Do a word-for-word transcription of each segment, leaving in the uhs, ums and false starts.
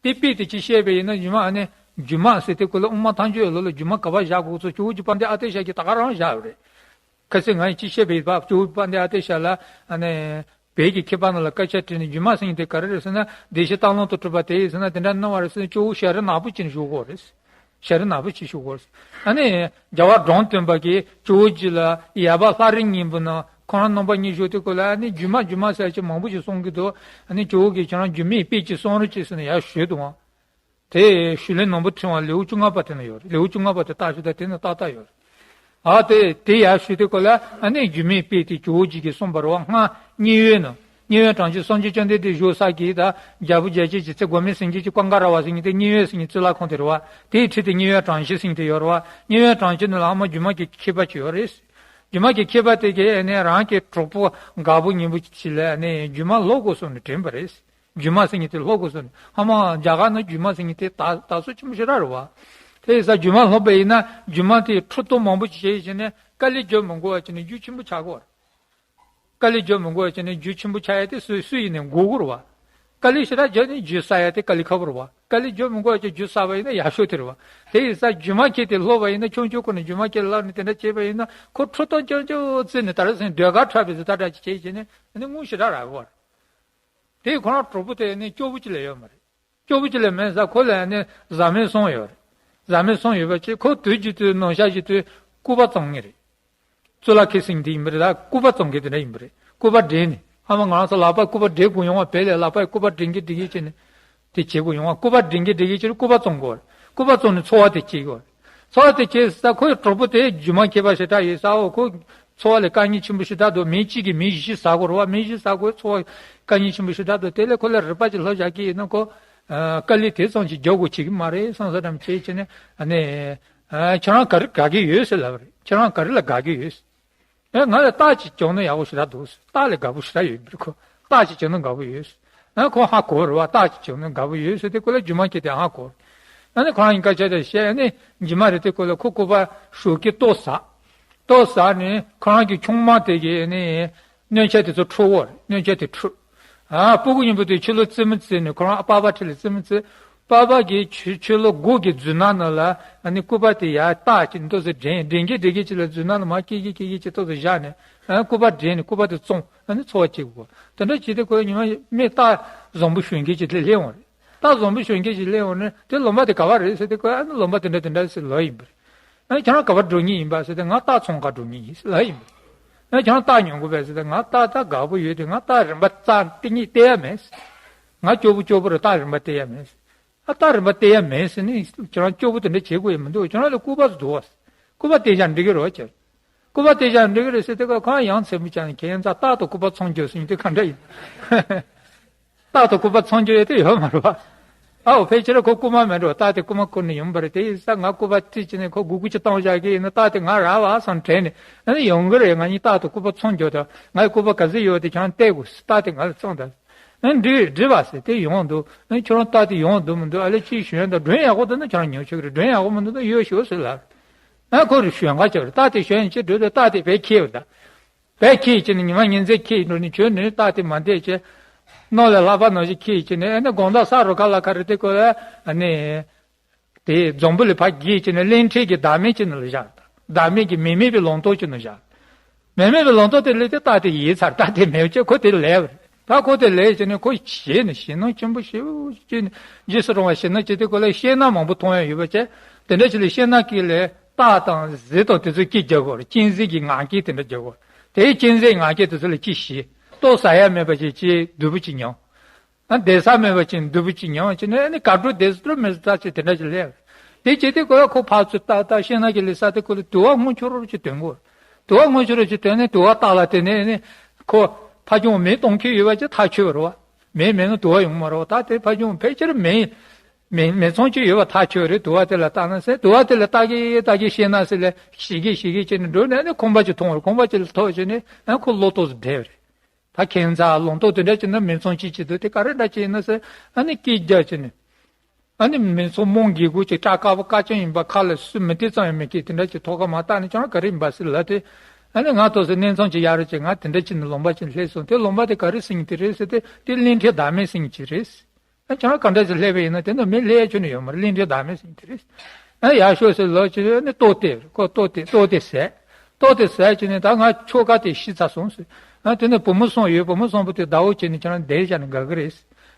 དེ་དཔེ་དེ་ཅིག་བཤད་པ་ཡིན་ན་རྒྱུ་མ་ཨ་ནི་རྒྱུ་མ་ཟེར་དེ་ཀོ་ལ་དབུ་མ་ཐལ་འགྱུར་ལོ་ལ་རྒྱུ་མ་ག་པར་བཞག་དགོས་ཚོ་ཇོ་བོ་རྗེ་དཔལ་ལྡན་ཨ་ཏི་ཤ་གིས་ད་ག་རང་བཞག་པ་རེད། ཁ་སང་ང་ཡིས་ཅིག་བཤད་པ་ཡིན་པ་ཇོ་བོ་དཔལ་ལྡན་ཨ་ཏི་ཤ་ལ་ཨ་ནི་བོད་ཀྱི་མཁས་པ་རྣམས་ལ་སྐད་ཆ་དྲིས་ནས་རྒྱུ་མ་ཟེར་མཁན་དེ་ག་རེ་རེད་ཟེར་ན་བདེ་གཤེགས་སྟག་ལུང་དུ་གྲུབ་པ་དེ་ཡིན་ཟེར་ན་དེ་འདྲ་གནང་བ་རེད་ཟེར་ན་ཇོ་བོ་ཞལ་རས་ནག་པོ་ཅིག་བཞུགས་དགོས་རེད། ཞལ་རས་ནག་པོ་ཅིག་བཞུགས་དགོས་རེད། ཨ་ནི་རྒྱལ་བ་འབྲོམ་སྟོན་པ་གིས་ཇོ་བོ་རྗེ་ལ་ཡལ་བ་ལྷ་རིས་སྙིང་པོ་ནང་ཁོང་རང་རྣམ་པ་གཉིས་བཞུགས་དུས་སྐབས་ལ་ཨ་ནི་རྒྱུ་མ་རྒྱུ་མ་ཟེར་ཅིག་མང་པོ་ཞིག་གསུང་གི་འདུག་ཨ་ནི་ཇོ་བོ་གིས་ཁྱེད་རང་རྒྱུ་མའི་དཔེ་ཅིག་གསུང་རོགས་ཅིག་ཟེར་ནས་ཡར་ཞུས་འདུག་ཨང་། དེ་ཞུས་ལན་ནང་པོ་ཕྲེང་བ་ལེའུ་བཅོ་ལྔ་པ་དེ་ན་ཡོད་རེད། ལེའུ་བཅོ་ལྔ་པ་དེ་ལྟ་ཞུ་ད་དེ་ན་ཏག་ཏག་ཡོད་རེད། ཨ་དེ་དེ་ཡར་ཞུས་དུས་སྐབས་ལ་ཨ་ནི་རྒྱུ་མའི་དཔེ་དེ་ཇོ་བོ་རྗེ་གིས་གསུངས་པ་རེད་བ། སྔར་མཉན་ཡོད་ན་མཉན་ཡོད་གྲངས་ཅན་སངས་རྒྱས་བཅོམ་ལྡན་འདས་བཞུགས་ས་གི་ད་རྒྱལ་པོ་རྒྱལ་བྱེད་ཀྱི་ཚེ་སྒོ་མེ་སེང་གེ་ཀྱི་ཀུན་དགའ་ར་བ་ཟེར་མཁན་དེ་མཉན་ཡོད་ཟེར་མཁན་གཙུག་ལག་ཁང་དེ་རེད་བ། དེའི་འཁྲིས་དེ་མཉན་ཡོད་གྲངས་བཞི་ཟེར་མཁན་དེ་ཡོད་རེད་བ། མཉན་ཡོད་གྲངས་བཞི་ནང་ལ་ཨ་མ་སྒྱུ་མ་གི་མཁས་པ་ཅིག་ཡོད་རེད། སྒྱུ་མ་གི་མཁས་པ་དེ་གིས་ཨ་ནི་རང་གི་གྲོགས་པོ་དགའ་པོ་ཉེ་པོ་ཅིག་ལ་ཨ་ནི་སྒྱུ་མ་སློབ་དགོས་གསུངས་ནས་དྲན་པ་རེད། སྒྱུ་མ་ཟེར་མཁན་དེ་སློབ་དགོས་གསུངས་ནས་ཧ་མ་རྒྱ་གར་ནང་སྒྱུ་མ་ཟེར་མཁན་དེ་དར་དར་སྲོལ་ཆེན་པོ་ཞེ་དྲག་རེད་བ། དེ་ཡིན་ཙང་སྒྱུ་མ་སློབ་པ་ཡིན་ན་སྒྱུ་མ་དེ་འཁྲུལ་གཏོར་མང་པོ་ཅིག་བྱས་བྱས་ནས་དཀའ་ལས་བརྒྱབ་མི་དགོས་པ་བྱས་ནས་རྒྱུ་ཆེན་པོ་ཆགས་ཀྱི་ཡོད་རེད། དཀའ་ལས་བརྒྱབ་མི་དགོས་པ་བྱས་ནས་རྒྱུ་ཆེན་པོ་ཆགས་ཡ་དེ་སུ་སུ་ཡིན་ནའི་དགོས་ཀྱི་རེད་བ། དཀའ་ལས་ཞེ་དྲག་བརྒྱབ་ནས་རྒྱུ་བསགས་ཡ་དེ་དཀའ་ལས་ཁག་པོ་རེད་བ། དཀའ་ལས་བརྒྱབ་མི་དགོས་པ་བྱས་རྒྱུ་བསགས་པ་ཡིན་ན་ཡག་ཤོས་དེ་རེད་བ། དེ་ཡིན་ཙང་སྒྱུ་མ་མཁན་དེ་སློབ་པ་ཡིན་ན་ཆུང་ཆུང་ཁོ་ནས་སྒྱུ་མ་མཁན་ལ་བསླབས་ནས་དེ་འདྲ་བྱས་པ་ཡིན་ན་ཁོ་འཁྲུལ་གཏོར་རྐྱང་རྐྱང་བརྩིས་ནས་ད་རེས་སེང་ཟློས་གར་འཁྲབ་པའི་ཟི་ད་འདྲ་ཅིག་བྱས་བྱས་ནས་ཨ་ནི་དངུལ་ཞེ་དྲག་རག་གི་རེད་བ། དེ་ཁོ་རང་གྲོགས་པོ་དེ་ནི་སྐྱོ་པོ་ཅིག་ལས་ཡོད་མ་རེད། སྐྱོ་པོ་ཅིག་ལས་མེད་ས་ཁོ་ལ་ནི་བཟའ་མི་གསུམ་ཡོད་རེད། བཟའ་མི་གསུམ་ཡོད་པ་ཅིག་ཁོ་དུས་ཀྱི་དུས་ནམ་ཞག་ཅིག་དུས་སྐུད་པ་བཙོང་ངེས་རེད། གཙུག་ལག་ཁང་ཟེར་མཁན་དེ་ཡིན་པ་རེད་ད་སྐུད་པ་བཙོང་མཁན་དེ་འདྲ་ཡིན་པ་རེད། སྐུད་པ་འདྲེན་ནས་ཧ་མ་ང་རང་ཚོ་ལག་པ་སྐུད་པ་འདྲེན་དགོས་ཡོང་བ་བས་ལས་ལག་པ་སྐུད་པ་འདྲེན་གི་འདྲེན་གི་བྱས་ནས་དེ་བྱེད་དགོས་ཡོང་བ་སྐུད་པ་འདྲེན་གི་འདྲེན་གི་བྱས་ནས་སྐུད་པ་བཙོང་དགོས་རེད། སྐུད་པ་བཙོང་ནས་འཚོ་བ་དེ་སྐྱེལ་དགོས་རེད། འཚོ་བ་དེ་སྐྱེལ་ས་ཁོའི་གྲོགས་པོ་དེ་སྒྱུ་མ་མཁས་པ་ཞེ་དྲག་ཡོད་ས་འོ་ཁོ། འཚོ་བ་ལ་དཀའ་ངལ་ཆེན་པོ་ཞེ་དྲག་འདུག་མི་གཅིག་གིས་མི་བཞི་ཟ་དགོས་རེད་བ། མི་བཞི་ཟ་དགོས་འཚོ་བ་དཀའ་ངལ་ཆེན་པོ་ཞེ་དྲག་འདུག་དེ་ལས་ཁོ་ལ་རིག་པ་ཅིག་སློབ་བཞག་གི་ཡིན་ན་ཁོ། ཨ། དཀའ་ལས་དེ་ཙམ་ཅིག་རྒྱག་དགོས་བྱེད་ཀྱི་མ་རེད་བསམ་ས་འདྲ་མི་བྱེད་བྱས་ནས་ཨ་ནི། ཨ། ཁྱེད་རང་ག་རེ་དགའ་གི་ཡོད་ཟེར་ལབ་པ་རེད། ཁྱེད་རང་ག་རེ་ལ་དགའ་གི་ཡོད་ཟེར། ཨེ་ང་ལ་རྟ་ཅིག་བྱུང་ན་ཡག་པོ་ཞེ་དྲག་འདུག་ཟེར། རྟ་ལ་དགའ་པོ་ཞེ་དྲག་ཡོད་པ་རེད་ཁོ། རྟ་ཅིག་བྱུང་ན་དགའ་པོ་ཡོད་ཟེར། ཨ་ཁོ་ཧ་གོ་རེད་བ། རྟ་ཅིག་བྱུང་ན་དགའ་པོ་ཡོད་ཟེར་དེ་ཁོ་ལ་སྒྱུ་མ་སྐྱེས་དེ་ཧ་གོ་རེད། ཨ་ནི་ཁོ་རང་གཉིས་སྐད་ཆ་དེ་བཤད་ཨ་ནི་སྒྱུ་མ་རེད་དེ་ཁོ་ལ་ཁོ་སྐུད་པ་ཞོགས་ཀས་ལྟོ་ཟ། ལྟོ་ཟ་ནས་ཁོ་རང་གི་ཆུང་མ་དེ་གིས་ཨ་ནི་སྣོད་ཆས་དེ་ཚོ་འཁྲུད་དགོས་རེད། སྣོད་ཆས་དེ་འཁྲུད། ཨ་སྤུ་གུ་གཉིས་པོ་དེ་ཕྱི་ལོགས་རྩེད་མོ་རྩེས་ནས་ཁོ་རང་ཨ་པགས་པ་ཁྲིད་ལ་རྩེད་མོ་རྩེ། པགས་པ་གི་ཕྱི་ཕྱི་ལོགས་སྒོ་གི་མཛོད་སྣ་ནང་ལ་ཨ་ནི་སྐུད་པ་དེ་ཡར་བཏགས་ཀྱི་ཏོག་ཙམ་འདྲེན་འདྲེན་གྱི་འདྲེན་གྱི་ཅིག་ལ་མཛོད་སྣ་ལ་མར་སྐྱེལ་གྱི་སྐྱེལ་གྱི་ཅིག་ཏོག་ཙམ་བཞག་ནས་ཨ་སྐུད་པ་འདྲེན་ནས་སྐུད་པ་དེ་བཙོང་ཨ་ནི་འཚོ་བ་སྐྱེལ་དགོས། དེ་འདྲ་བྱས་ཏེ་ཁོས་ཉི་མ་མི་རྟ་བཟང་པོ་ཞོན་མཁན་ཅིག་དེ་སླེབས་འོང་རེད། རྟ་བཟང་པོ་ཞོན་མཁན་ཅིག་སླེབས་འོང་ནས་དེ་ལུང་པ་དེ་ག་པར་རེད་ཟེར་དུས་ཁོས་ཨ་ནི་ལུང་པ་དེ་འདྲ་དེ་འདྲ་ཟེར་ལབ་ཡིན་པ་རེད། ཨ་ནི་ཁྱེད་རང་ག་པར་འགྲོ་མཁན་ཡིན་པ་ཟེར་ཏེ་ང་རྟ་ཚོང་ཁང་འགྲོ་མཁན་ཡིན་ཟེར་ལབ་ཡིན་པ་རེད། ཨ་ནི་ཁྱེད་རང་རྟ་ཉོ་དགོས་པས་ཟེར་ཏེ་ང་རྟ་ད་དགའ་པོ་ཡོད་དེ་ང་རྟ་རིན་པ་རྩ་སྟེང་ཉིད་སྟེར་ཡ་མེད་ཟེར། ང་སྐྱོ་པོ་སྐྱོ་པོ་རེད། རྟ་རིན་པ་སྟེར་ཡ་མེད་ཟེར། ཨ་རྟ་རིན་པ་སྟེར་ཡ་མེད་ཟེར་ནས་ཁྱེད་རང་སྐྱོ་པོ་དེ་འདྲ་བྱེད་དགོས་ཡ་མི་འདུག་ཁྱེད་རང་ལ་སྐུད་པ་ཟེར་འདུག་བ་ཟེར། སྐུད་པ་སྟེར་བཞག་འགྲིག་གི་རེད་བ་ཁྱེད། སྐུད་པ་སྟེར་བཞག་འགྲིག་གི་རེད་ཟེར་དེ་ག་ཁོ་ཡང་མཚན་མོ་བྱས་ནས་ཁྱེད་ཡིན་ཙང་རྟ་དང་སྐུད་པ་ཚོང་རྒྱུ་ཟེར་ནས་དེ་ག་འདྲ་ཡིན། རྟ་དང་སྐུད་པ་ཚོང་རྒྱུ་ཡོད་དེ་ཡོད་མ་རེད་བ། ཨའོ་ཕལ་ཆེར་ཁོ་རྐུན་མ་མེད་འགྲོ། རྟ་དེ་རྐུན་མ་རྐུ་ནས་ཡོང་པ་རེད། དེ་ཡིན་ཙང་ང་སྐུད་པ་ཁྲིད་བྱས་ནས་ཁོ་སྒུག་སྒུག་ཅིག་བཏང་བཞག་གི་ཡིན་ན་རྟ་དེ་ང་རག་པ་བསམ་དྲན་ནས་ཨ་ནི་ཡོང་གི་རེད། ང་གཉིས་རྟ་དང་སྐུད་པ་ཚོང་རྒྱུ་དང་ང་ཡི་སྐུད་པ་ག་ཚོད་ཡོད་དེ་ཁྱེད་རང་སྟེར་དགོས་ཟེར། རྟ་དེ་ང་ལ་བཙོང་དང་། ཨ་འགྲིག་འགྲིག་པ་ཟེར། དེ་ཡོང་འདུག་ཨ་ཁྱོད་རང་རྟ་དེ་ཡོང་འདུག་མི་འདུག་ཨ་ལས་ཅིག་ཞོན་དང་། མགྲོན་ཡག་པོ་འདུག་ན་ཁྱོད་རང་ཉོ་ཆོག་གི་རེད། མགྲོན་ཡག་པོ་མི་འདུག་ན་གཡོལ་ཤོག་ཟེར་ལབ། ཨ་ཁོ་རུ་ཞོན་ག་ཆོག་རེད། རྟ་དེ་ཞོན་ཡིན་ཅི་འགྲོ་དེ་རྟ་དེ་བས་ཁྱེར་ཡོད་ད། བས་ཁྱེར་ཡིན་ཅི་ནི་ཉི་མ་ཉིན་མཚན་ཁྱེར་ཡིན་འགྲོ་ནི་ཁྱོད་ནི་རྟ་དེ་མ་འདེད་ཅེ། གནོད་ལས་ལྷག་པ་ནང་བཞིན་ཁྱེར་ཡིན་ཅི་ནི་ཨ་ནི་དགོང་དག་ས་རུ་ཁ་ལ་ཁ་རེད་དེ་ཁོ་ལ་ཨ་ནི། དེ་འཛམ་བུ་གླིང་ཕར་བརྒལ་བྱས་ནས་གླིང་ཕྲན་གྱི་བདག་མེད་ཅིག་ནང་ལ་བཞག་བདག་མེད་ཀྱི་མི་མེད་པའི་ལུང་སྟོང་ཅིག་ནང་བཞག་མི་མེད་པའི་ལུང་སྟོང་དེ་སླེབས་ཏེ་རྟ་དེ་ཡལ་ཚར། རྟ་དེ་མེད་བྱས་ཁོ་དེ་ལས་པ་རེད། ད་ཁོ་དེ་ལས་བྱས་ནས་ཁོ་ཞེད་ནས་ཞེད་སྣང་ཆེན་པོ་ཞེ་པོ་ཅིག་སྐྱེས་ནས་རྗེས་སུ་རུང་བ་ཞེད་སྣང་སྐྱེས་ཏེ་ཁོ་ལ་བཤད་ན་མང་པོ་མཐོང་ཡ་ཡོད་པ་བྱས། དེ་འདྲ་ཞིག་ལ་བཤད་ན་ཀི་ལས་སྟག་དང་གཟིག་དང་དེ་ཚོ་ཀི་རྒྱག་གོ་རེད། གཅན་གཟན་གྱི་ངག་སྐྱེལ་དེ་འདྲ་རྒྱག་གོ་རེད། དེའི་གཅན་གཟན་ངག་སྐྱེལ་དེ་ཚོ་ལ་ཅི་ཞེད། ལྟོ་ཟ་ཡ་མེད་པ་ཅིག་ཅིག་སྡུག་པོ་ཅིག་མྱོང་། ཨ་བསྡད་ས་མེད་པ་ཅིག་སྡུག་པོ་ཅིག་མྱོང་བ་ཅིག་ནས་ཨ་ནི་ག་འགྲོ་བསྡད་ས་འགྲོ་མེད་ས་ཅིག་དེ་འདྲ་ཅིག་སླེབས། དེ་བྱས་ཏེ་ཁོ་ལ་ཁོ་ཕར་ཚུར་ལྟ་ལྟ་བཤད་ན་གི་ལི་ས་དེ་ཁོ་ལ་དུ་བ་སྔོན་ཆུ་རོ་ཅིག་ཐོན་གོ། དུ་བ་སྔོན་ཆུ་རོ་ཅིག་ཐོན་ནས་དུ་བ་བཏགས་ལ་དེ་ནས་ཨ་ནི་ཁོ་ཕ་ཆུང་མེ་གཏོང་མཁན་ཡོད་པ་ཅིག་ཐག་ཆོད་པ་རེད་བ། མེ་མེད་ན་དུ་བ་ཡོང་མ་རེད་བ། ད་དེ་ཕ་ཆུང་ཕལ་ཆེར་མེ་མེ་མེ་ཚོང་ཅིག་ཡོད་པ་ཐག་ཆོད་རེད། དུ་བ་དེ་ལ་བཏགས་ན་ཟེར། དུ་བ་དེ་ལ་བཏགས་གི་བཏགས་གི་བཤད་ན་ཟེར་ལས་ཞིག་གི་ཞིག་གི་བྱས་ནས་འགྲོ་ནས་ཨ་ནི་ཁང་པ་ཅིག་མཐོང་བ་རེད། ཁང་པ་ཅིག་ལ་ཐོག་བྱས་ནས་ཨ་ཁོ་བློ་ཏོག་ཙམ་བདེ་བ་རེད། ད་ཁྱད་མཚར་ལུང་རྟོགས་དེ་འདྲ་བྱས་ན་མི་ཚང་གཅིག་བྱེད་དུས་དེ་ག་རེ་འདྲ་བྱས་ན་ཟེར། ཨ་ནི་སྐད་རྒྱག་བྱས་ནས། ཨ་ནི་མི་ཚང་རྨོངས་དགེ་དགུ་ཅིག་སྐྲ་དཀར་པོ་དཀར་རྐྱང་ཡིན་པ་ཁ་ལ་སུ་མི་བལྟས་ཙམ་ཡང་མི་སྐྱེ་དེ་འདྲ་ཅིག་ཐོག་ཁ་མ་བཏགས་ནས་ཀྱང་ག་རེ་ཡིན་པ་ཟེར་ལབ་དུས། ཨ་ནི་ང་ཐོག་སེ་གནས་ཚང་ཅིག་ཡག་རེད་ཅེས་ང་དེ་འདྲ་བྱས་ནས་ལུང་པ་ཅིག་སླེབས་སོང་། དེ་ལུང་པ་དེ་ག་རེ་ཟེར་མཁན་དེ་རེད་ཟེར་དུས་དེ་གླིང་ཕྲན་བདག་མེད་ཟེར་མཁན་ཅིག་རེད། ཨ་ཁྱོད་རང་ག་འདྲ་ཞིག་སླེབས་པ་ཡིན་ན་དེ་ནི་མི་སླེབས་ཡ་ཁྱོན་ནས་ཡོད་མ་རེད། གླིང་ཕྲན་བདག་མེད་ཟེར་དེ་རེད། ཨ་ཡག་ཤོས་ཟེར་ལོ་ཅི་ནི་ལྟོ་དེ་ཁོ་ལྟོ་དེ་ལྟོ་དེ་ཟས། ལྟོ་དེ་ཟས་ཀྱི་ནི་ད་ང་ཁྱོ་ག་དེ་ཤི་ཚར་སོང་ཟེར། ཨ་དེ་ནི་བུ་མོ་གསུམ་ཡོད། བུ་མོ་གསུམ་པོ་དེ་ཟླ་བོ་བྱས་ནས་ཁྱོད་རང་བསྡད་བཞག་ནས་དགའ་གི་རེད།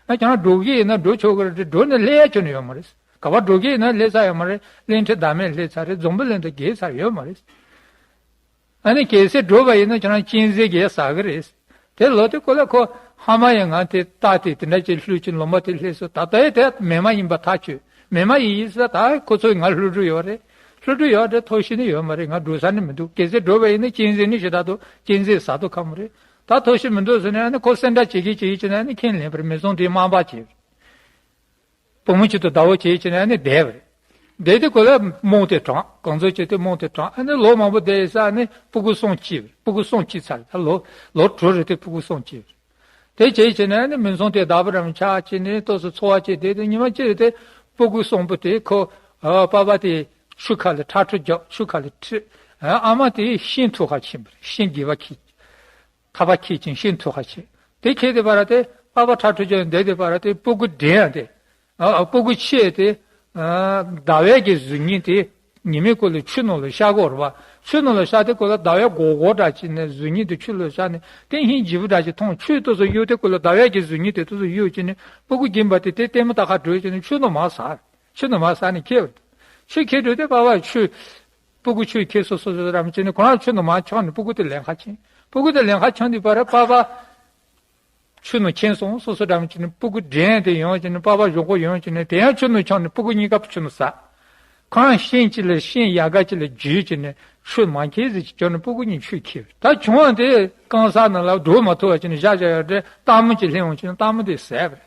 ཨ་ཁྱོད་རང་འགྲོ་གི་ཡིན་ན་འགྲོ་ཆོག་གི་རེད། འགྲོ་ནི་སླེབས་ཡ་ཁྱོན་ནས་ཡོད་མ་རེད། ག་པར་འགྲོ་གི་ཡིན་ན་སླེབས་ས་ཡོད་མ་རེད། གླིང་ཕྲན་བདག་མེད་སླེབས་ཚར་རེད། འཛམ་བུ་གླིང་དུ་རྒྱས་ཚར་ཡོད་མ་རེད། ཨ་ནི་གལ་སྲིད་འགྲོ་བ་ཡིན་ན་ཁྱོད་རང་གཅན་གཟན་གྱིས་ཟ་གི་རེད། དེ་ལོ་དེ་ཀོ་ལ་ཁོ་ཧ་མ་ཡིན་ང་དེ་རྟ་དེ་དེ་འདྲ་ཅིག་ལྷོད་ཅིག་ལོ་མ་དེ་ལྷོད་སོང་། ད་ལྟ་ཡི་དེ་མི་མ་ཡིན་པ་ཐག་ཆོད། མི་མ་ཡིན་ཡིན་ས་ད་ཁོ་ཚོས་ང་ལྷོད་རྒྱུ་ཡོད་རེད། ལྷོད་རྒྱུ་ཡོད་རེད། ཐོག་ཤི་ནི་ཡོད་མ་རེད། ང་འགྲོ་ས་ནི་མི་འདུག་གལ་སྲིད་འགྲོ་བ་ཡིན་ན་གཅན་གཟན་ནི་ཞེ་དྲག་འདུག་གཅན་གཟན་ཟ་ཐུབ་ཁ་མ་རེད། ད་ཐོག་ཤི་མི་འདུག་ཟེར་ནས་ཨ་ནི་ཁོ་སེམས་ཁྲལ་བྱེད་ཀྱི་བྱེད་ཀྱི་བྱེད་ནས་ཨ་ནི་ཁས་ལེན་པར་མི་སོང་དེ་དམའ་འབེབས་བྱེད། བུ་མོ་ཆེད་དུ་ཟླ་བོ་བྱེད་བྱེད་ནས་ནི་བསྡད་པ་རེད། བསྡད་དུས་ཁོ་ལ་རྨོངས་དེ་དྲངས། གང་འཚམ་བྱས་ཏེ་རྨོངས་དེ་དྲངས། ཨ་ནི་ལོ་མང་པོ་བསྡད་ཡིན་ས་ནི་སྤུ་གུ་གསུམ་སྐྱེས་པ་རེད། སྤུ་གུ་གསུམ་སྐྱེས་ཚར་རེད། ད་ལོ་ལོ་དྲུག་རེད་དེ་སྤུ་གུ་གསུམ་སྐྱེས་པ་རེད། དེ་བྱེད་བྱེད་ནས་ནི་མི་ཚང་དེ་བདག་པོ་རམ་ཆགས་བྱས་ནས་ཏོག་ཙམ་འཚོ་བ་བྱས་བསྡད་དེ་ཉི་མ་གཅིག་རེད་དེ་སྤུ་གུ་གསུམ་པོ་དེ་ཁོ་ཨ་པ་ཕ་དེ་ཆུ་ཁ་ལ་ཁྲག་ཁྲིག་རྒྱབ། ཆུ་ཁ་ལ་ཁྲིད། ཨ་ཨ་མ་དེ་ཤིང་འཐུ་ག་ཕྱིན་པ་རེད། ཤིང་རྒྱས་པ་ཁྱེར། ཐག་པ་ཁྱེར་ཅིང་ཤིང་འཐུ་ག་ཕྱིན། དེ་ཁྱེར་དེ་བར་དེ་པ་ཕ་ཁྲག་ཁྲིག་རྒྱབ་བསྡད་དེ་བར་དེ་སྤུ་གུ་འདྲེན་ཡང་དེ། ཨ་ཨ་སྤུ་གུ་ཆེ་དེ། ཨ་ཟླ་བའི་གི་གཟུགས་བརྙན་དེ། ཉི་མའི་སྐོར་ལ་ཆུ་ནང་ལ་ཤར་གོ་རེད་པ། ཆུ་ནང་ལ་ཤར་དེ་སྐོར་ལ་ཟླ་བའི་མགོ་སྐོར་འདྲ་བྱས་ནས་གཟུགས་བརྙན་དེ་ཆུ་ལ་ཤར་ནས་དེ་ཧིན་ལྗིད་པོ་འདྲ་ཞིག་མཐོང་། ཆུ་ཏོག་ཙམ་གཡུག་དེ་སྐོར་ལ་ཟླ་བའི་གི་གཟུགས་བརྙན་དེ་ཏོག་ཙམ་གཡུག་བྱས་ནས་སྤུ་གུ་རྒན་པ་དེ་དེ་ལྟད་མོ་ལྟ་ག་འགྲོ་བྱས་ནས་ཆུ་ནང་མར་ཟགས། ཆུ་ནང་མར་ཟགས་ནས་ཁྱེར་བ་རེད། ཆུ་ཁྱེར་འགྲོ་དེ་པ་ཕ་ཆུ། སྤུ་གུ་ཆུ་ཁྱེར་སོང་སོང་སོང་རམ་བྱས་ནས་ཁོ་རང་ཆུ་ནང་མར་མཆོངས་ནས་སྤུ་གུ་དེ་ལེན་ག་ཕྱིན། སྤུ་གུ་དེ་ལེན་ག་མཆོངས་དུས་བར་པ་ཕ་ཆུ་ནང་ཁྱེར་སོང་སོང་སོང་རམ་བྱས་ནས་སྤུ་གུ་འདྲེན་དེ་ཡོང་བྱས་ནས་པ་ཕ་གཞོགས་པོ་ཡོང་བྱས་ནས་དེ་ཡང་ཆུ་ནང་མཆོངས་ནས་སྤུ་གུ་གཉིས་ཀ་ཆུ་ནང་ཟགས། ཁོ་རང་ཤིང་གཅིག་ལ་ཤིང་ཡལ་ག་གཅིག་ལ་འཇུས་བྱས་ནས་ཆུ་མ་ཁྱེར་ཟེར་གྱི་བྱས་ནས་སྤུ་གུ་གཉིས་ཆུ་ཁྱེར། ད་ཆུང་བ་དེ་རྐང་ས་ནང་ལ་འགྲོ་མ་ཐུབ་པ་བྱས་ནས་བཞག་བཞག་ཡོད་དེ་སྟག་མོ་གཅིག་སླེབས་འོང་བྱས་ནས་སྟག་མོ་དེ་ཟས་པ་རེད།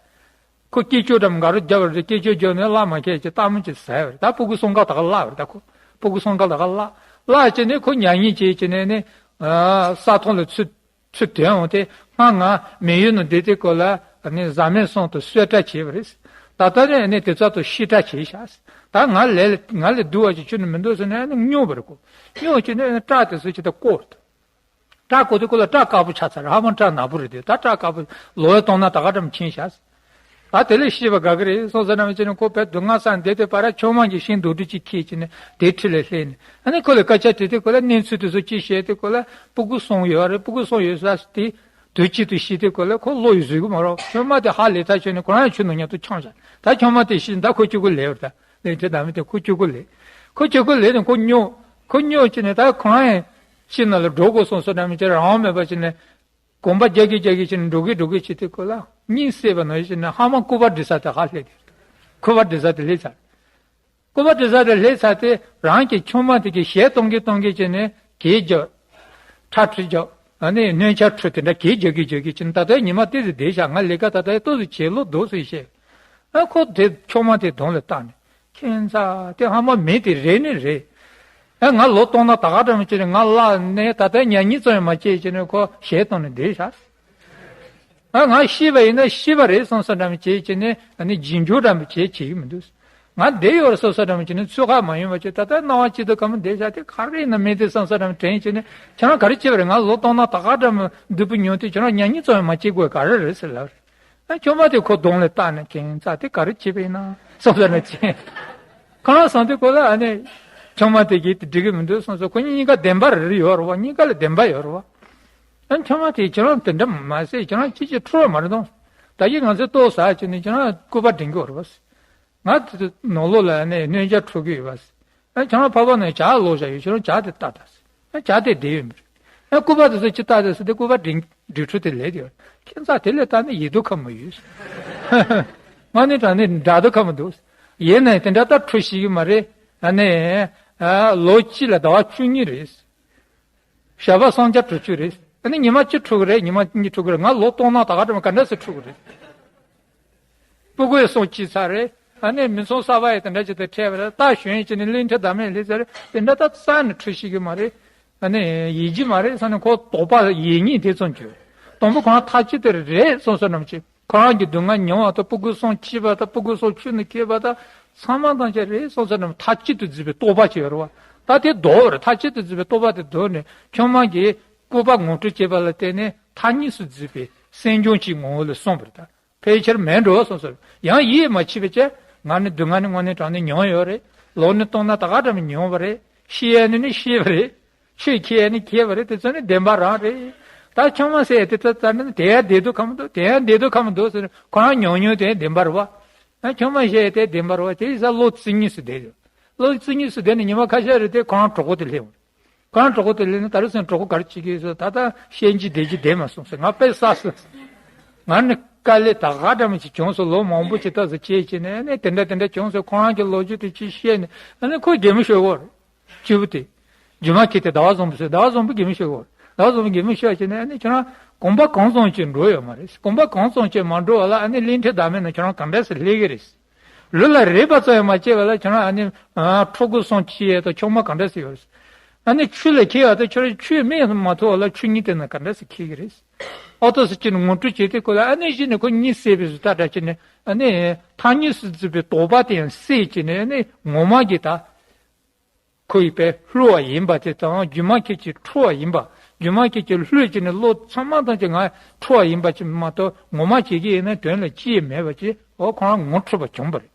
ཁོ་སྐེ་ཅོ་འདྲ་མོ་འགའ་རེ་རྒྱབ་པ་རེད། སྐེ་ཅོ་རྒྱབ་ནས་བླ་མ་ཁྱེར་གྱི་སྟག་མོ་གཅིག་ཟས་པ་རེད། ད་སྤུ་གུ་གསུམ་ཀ་ད་ག་བརླག་པ་རེད། ད་ཁོ་སྤུ་གུ་གསུམ་ཀ་ད་ག་བརླག་བརླག་བྱས་ནས་ཁོ་ཉལ་ཉལ་བྱས་བྱས་ནས་ནི་ས་ཐོག་ལ་ཚུར་ཚུར་དོན་འོང་སྟེ་སྔ་ང་མི་ཡུལ་ནང་བསྡད་དེ་སྐོར་ལ་ནི་བཟའ་མེད་གསུམ་དུ་གསོལ་གྲབས་བྱས་པ་རེད། ད་ལྟ་ནས་ནི་དེ་ཚོ་དང་ཤི་གྲབས་བྱས་ཤག་ད་ང་ལས་ང་ལས་སྡུག་པ་ཞིག་ཁྱོན་ནས་མི་འདུག་ཟེར་ནས་ནི་སྨྱོ་བ་རེད། ཁོ་སྨྱོ་བྱས་ནས་ནི་སྐྲ་དེ་ཚོ་ཅི་ལྟར་བཀོག་སྐྲ་བཀོག་དུས་སྐོར་ལ་སྐྲ་དཀར་པོ་ཆགས་ཚར། ཧ་མ་སྐྲ་ནག་པོ་རེད་དེ། ད་སྐྲ་དཀར་པོ་ལོ་ཡ་གཏོང་ན་ད་ག་འདྲ་མ་ཕྱིན་ཤག་ད་དེ་ལས་ཤེས་པ་དགའ་གི་རེད་སོང་ཟེར་ན་མི་བྱེད་ནས་ཁོ་བས་སྡུག་བསྔལ་སངས་བསྡད་དེ་བར་ཆུང་མ་གི་ཤིང་རྡོག་སྒྲིལ་གཅིག་ཁྱེར་བྱས་ནས་དེ་འཁྲིས་ལ་སླེབས་ནས་ཨ་ནི་ཁོ་ལ་སྐད་ཆ་དྲིས་དུས་སྐོར་ལ་གནས་ཚུལ་དེ་ཚོ་ཅི་བཤད་དུས་སྐོར་ལ་སྤུ་གུ་གསུམ་ཡོད་རེད། སྤུ་གུ་གསུམ་ཡོད་ས་དེ་དུས་གཅིག་ཏུ་ཤི་དུས་སྐོར་ལ་ཁོ་བློ་ཡི་བཟོད་ཀྱི་མ་རེད། ཆུང་མ་དེ་ཧ་ལས་ཐག་ཆོད་ནས་ཁོ་རང་ཡང་ཆུ་ནང་མཉམ་དུ་མཆོངས་བཞག་ད་ཆུང་མ་དེ་ཤི་ད་ཁོ་གཅིག་པུ་ལས་པ་རེད། ད་གླིང་ཕྲན་བདག་མེད་དེ་ཁོ་གཅིག་པུ་ལས། ཁོ་གཅིག་པུ་ལས་ནས་ཁོ་སྨྱོ། ཁོ་སྨྱོ་བྱས་ནས་ད་ཁོ་རང་ཡང་ཤི་ནང་ལ་འགྲོ་དགོས་སོང་ཟེར་ན་མི་བྱེད་རང་དབང་མེད་པ་བྱས་ནས་གོམ་པ་རྒྱག་གི་རྒྱག་གི་བྱས་ནས་འགྲོ་གི་འགྲོ་གི་བྱེད་དུས་སྐོར་ལ་གཉིད་སད་པ་ནང་བཞིན་བྱས་ནས་ཧ་མ་སྐུ་པར་འབྲི་ས་དེ་ཧ་སླེབས་ཏེ། སྐུ་པར་འབྲི་ས་དེ་སླེབས་ཚར། སྐུ་པར་འབྲི་ས་དེ་སླེབས་ཚར་ཏེ་རང་གི་ཆུང་མ་དེ་གི་གཞས་གཏོང་གི་གཏོང་གི་བྱས་ནས་གད་རྒྱག་ཁྲག་ཁྲིག་རྒྱག་ཨ་ནི་སྣོད་ཆ་འཁྲུ་དེ་འདྲ་གད་རྒྱག་གི་རྒྱག་གི་བྱས་ནས་ད་ལྟའི་ཉི་མ་ཏོག་ཙམ་བསྡད་ཤག་ང་ལས་ཀ་ད་ལྟའི་ཏོག་ཙམ་བྱེད་ལོ་འདུག་ཟེར་བཤད། ཨ་ཁོ་དེ་ཆུང་མ་དེ་གདོང་ལ་བལྟས་ནས་ཁྱད་མཚར་དེ་ཧ་མ་མི་དེ་རེད་ནི་རེད། ཨ་ང་ལོ་སྟོང་ན་ད་ག་འདྲ་མི་བྱེད་ནས་ང་བརླག་ནས་ད་ལྟའི་ཉལ་ཉལ་ཙམ་ཡང་མ་བྱེད་བྱས་ནས་ཁོ་གཞས་གཏོང་ནས་བསྡད་ཤག་ཨ་ང་ཤི་བ་ཡིན་ན་ཤི་བ་རེད་བསམ་བསམ་འདྲ་མི་བྱེད་བྱས་ནས་ཨ་ནི་རྗེས་འཇུག་འདྲ་མི་བྱེད་བྱེད་ཀྱི་མི་འདུག་ང་བསྡད་ཡོད་རེད་བསམ་བསམ་འདྲ་མི་བྱས་ནས་ཚུགས་ཁག་མ་ཡོང་བ་བྱས། ད་ལྟ་སྣང་བ་སྐྱིད་སྡུག་གང་མོ་བསྡད་ཤག་དེ་ག་རེ་ཡིན་ན་མི་དེ་བསམ་བསམ་འདྲ་མི་དྲན་བྱས་ནས་ཁྱེད་རང་ག་རེ་བྱེད་པ་རེད། ང་ལོ་སྟོང་ན་ད་ག་འདྲ་མི་སྡུག་པོ་མྱོང་དུས་ཁྱེད་རང་ཉལ་ཉལ་ཙམ་ཡང་མ་བྱེད་དགོས་ག་རེ་རེད་ཟེར་ལབ་རེད། ཨ་ཆུང་མ་དེ་ཁོ་གདོང་ལ་བལྟས་ནས་ཁྱད་མཚར་དེ་ག་རེ་བྱེད་པ་ཡིན་ན་བསམ་བསམ་ནས་བྱས། ཁོ་རང་བསམ་དུས་ཁོ་ལ་ཨ་ནི་ཆུང་མ་དེ་གིས་དེ་འགྲིག་གི་མི་འདུག་བསམ་སོང་། ཁོ་གཉིས་ཀ་བདེན་པ་རེ་རེ་ཡོད་རེད་བ། གཉིས་ཀ་ལ་བདེན་པ་ཡོད་རེད་བ། ཨ་ཆུང་མ་དེ་ཁྱེད་རང་དེ་འདྲ་མ་ཟེར། ཁྱེད་རང་ཅི་ཅི་འཁྲུག་པ་མ་རེད་དང་། ད་གིན་ང་ཚོས་ལྟོ་ཟ་བྱས་ནས་ཁྱེད་རང་སྐུད་པ་འདྲེན་གྱི་ཡོད་རེད་བ། ང་དེ་ནང་ལོགས་ལ་ཨ་ནི་སྣོད་ཆ་འཁྲུ་གི་ཡོད་བ། ཨ་ཁྱེད་རང་ཕ་བ་ནས་ཇ་ལོག་བཞག་ཡོད། ཁྱེད་རང་ཇ་དེ་ལྟ་ད་ཟེར། ཨ་ཇ་དེ་བསྡད་ཡོད་མ་རེད། ཨ་སྐུད་པ་དེ་ཚོ་ཅི་ལྟ་ད་ཟེར་དེ་སྐུད་པ་འདྲེན་འདྲེན་འཁྲུ་དེ་ལས་དེ་ཡོད། ཁྱད་མཚར་དེ་ལས་ལྟ་ནི་ཡིད་སྡུག་ཁ་མོ་ཡོད། ང་ནི་དྲང་ནི་དགའ་སྡུག་ཁ་མོ་འདུག་ཡིན་ནའི་དེ་འདྲ་ལྟ་འཁྲུ་ཤེས་ཀྱི་མ་རེད། ཨ་ནི་ཨ་ལོ་གཅིག་ལ་ཟླ་བ་བཅུ་གཉིས་རེད། ཞག་པོ་སུམ་བརྒྱ་དྲུག་ཅུ་རེད། ཨ་ནི་ཉི་མ་གཅིག་འཁྲུ་གི་རེད། ཉི་མ་གཉིས་འཁྲུ་གི་རེད། ང་ལོ་སྟོང་ན་ད་ག་འདྲ་མ་ག་འདྲ་སེ་འཁྲུ་གི་རེད། སྤུ་གུ་ཡི་སོང་སྐྱིད་ཚར་རེད། ཨ་ནི་མི་ཚང་གསར་པ་ཡི་དེ་འདྲ་ཅིག་དང་འཕྲད་པ་རེད། རྟ་ཞོན་ཡི་ཅིག་ནི་གླིང་ཕྲན་བདག་མེད་སླེབས་ཚར་རེད། དེ་འདྲ་ད་རྩ་ནས་འཁྲུ་ཤེས་ཀྱི་མ་རེད། ཨ་ནི་ཡིད་ཀྱི་མ་རེད་བསམ་ནས་ཁོ་དོགས་པ་ཡིད་གཉིས་དེ་ཙམ་བྱོས། དང་པོ་ཁོ་རང་ཐག་གཅོད་དེ་རེད་སོང་ས་ནམ་ཅིག་ཁོ་རང་གི་སྡུག་བསྔལ་མྱོང་བ་དང་སྤུ་གུ་གསུམ་སྐྱེས་པ་དང་སྤུ་གུ་གསུམ་ཆུ་ནང་སྐྱེས་པ་དང་ཚང་མ་དང་ཆ་རེད་སོང་ས་ནམ་ཐག་གཅོད་དུ་བརྩིས་པའི་རྟོག་པ་ཅིག་ཡོད་རེད་བ། ད་དེ་ལྡོག་རེད། ཐག་གཅོད་དུ་བརྩིས་པའི་རྟོག་པ་དེ་ལྡོག་ནས་ཆུང་མ་གིས་སྐུད་པ་ངོ་སྤྲོད་བྱས་པ་ལ་བརྟེན་ནས་ཐག་ཉེ་སུ་བརྩིས་པའི་སེམས་བྱུང་གཅིག་ངོ་བོ་ལ་སོང་བ་རེད་ད། ཕལ་ཆེར་མེད་འགྲོ་སོང་ཟེར། ཡང་ཡིད་མ་ཆེས་པའི་ཆེད་ང་ནི་སྡུག་བསྔལ་ནི་དངོས་གནས་དྲང་གནས་མྱོང་ཡོད་རེད། ལོ་ནི་སྟོང་ན་ད་ག་འདྲ་མི་མྱོང་བ་རེད། ཤི་ཡས་ནི་ནི་ཤི་བ་རེད། ཆོས་ཁྱེར་ནི་ཁྱེར་བ་རེད། དེ་ཚོ་ནི་བདེན་པ་རང་རེད། ད་ཆུང་མ་ཟེར་དེ་ཚོ་ཙམ་ནི་དེ་ཡང་བདེ་སྡུག་ཁ་མི་འདུག་དེ་ཡང་བདེ་སྡུག་ཁ་མི་འདུག་ཟེར་ཁོ་རང་མྱོང་མྱོང་དེ་བདེན་པ་རེད་བ། ཡང་ཆུང་མ་ཟེར་དེ་བདེན་པ་རེད་བ། དེ་ཡིན་ཙང་བློ་རྩེ་གཉིས་སུ་བསྡད་ཡོད། བློ་རྩེ་གཉིས་སུ་བསྡད་ནས་ཉི་མ་ཁ་ཤས་རེ་དེ་ཁོ་རང་གྲོགས་པོ་དེ་སླེབས་འོང་། ཁོ་རང་གྲོགས་པོ་དེ་སླེབས་ནས་ད་རུང་སེམས་གྲོགས་པོ་ག་རེ་བྱེད་ཀྱི་ཡོད་ཟེར། ད་ལྟ་ཤེས་ཀྱི་བསྡད་ཀྱི་བསྡད་མ་སོང་ཟེར། ང་དཔེ་བསགས་སོང་ཟེར། ང་ནི་དཀའ་ལས་ད་ག་འདྲ་མི་ཅིག་བྱུང་སོང་། ལོ་མང་པོ་ཅིག་ད་ཟེར་བྱས་བྱས་ནས་ཨ་ནི་དེ་འདྲ་དེ་འདྲ་བྱུང་སོང་། ཁོ་རང་གི་ལོ་རྒྱུས་དེ་ཅིག་བཤད་ནས་ཨ་ནི་ཁོས་གད་མོ་ཤོར་གོ་རེད། སྐྱེས་བུ་དེ། རྒྱུ་མ་ཁྱེར་ཏེ་ཟླ་བ་བཟང་པོ་ཟེར། ཟླ་བ་བཟང་པོ་གད་མོ་ཤོར་གོ་རེད། ཟླ་བ་བཟང་པོ་གད་མོ་ཤོར་བྱས་ནས་ཨ་ནི་ཁྱོད་རང་གོམ་པ་གང་བཙུམ་ཅིག་འགྲོ་ཡོད་མ་རེད། གོམ་པ་གང་བཙུམ་ཅིག་མ་འགྲོ་བ་ལ་ཨ་ནི་གླིང་ཕྲན་བདག་མེད་ན་ཁྱོད་རང་ག་འདྲ་སེ་སླེབས་ཀྱི་རེད། ལུས་ལ་རེག་པ་ཙམ་ཡང་མ་བྱས་པ་ལ་ཁྱོད་རང་ཨ་ནི་ཨ་ཕྲུ་གུ་སོང་ཅི་ཡས་དང་ཆུང་མ་ག་འདྲ་སེ་ཡོད་རེད། ཨ་ནི་ཆུ་ལ་ཁྱེར་བ་དང་ཁྱོད་རང་ཆུའི་མིག་མ་ཐོ་བ་ལ་ཆུ་གཉིས་དེ་ན་ག་འདྲ་སེ་ཁྱེར་གྱི་རེད། ཨོ་ཏོ་སི་ཅི་ནི་ངོ་སྤྲོད་བྱས་ཏེ་ཁོ་ལ་ཨ་ནི་གཞི་ནས་ཁོ་གཉིད་སད་པའི་བཟོ་ལྟ་འདྲ་བྱས་ནས་ཨ་ནི་ཐ་སྙད་སུ་བརྫུས་པའི་དོགས་པ་དེ་ཡང་སད་བྱས་ནས་ཨ་ནི་ངོ་མ་གི་ད། ཁོ་ཡི་དཔེ་བསླུ་བ་ཡིན་པ་དེ་དང་། སྒྱུ་མ་ཁྱེར་གྱི་འཁྲུལ་བ་ཡིན་པ། སྒྱུ་མ་ཁྱེར་གྱི་བསླུས་ཀྱི་ནི་བློ་ཚང་མ་ཐམས་ཅད་ང་འཁྲུལ་བ་ཡིན་པ་ཅིག་མ་གཏོགས་ངོ་མ་བྱེད་ཀྱི་ཡིན་ན་དོན་ལ་ཅི་ཡང་མེད་པ་ཅིག་འོ་ཁོ་རང་ངོ་འཕྲོད་པ་བྱུང་བ་རེད།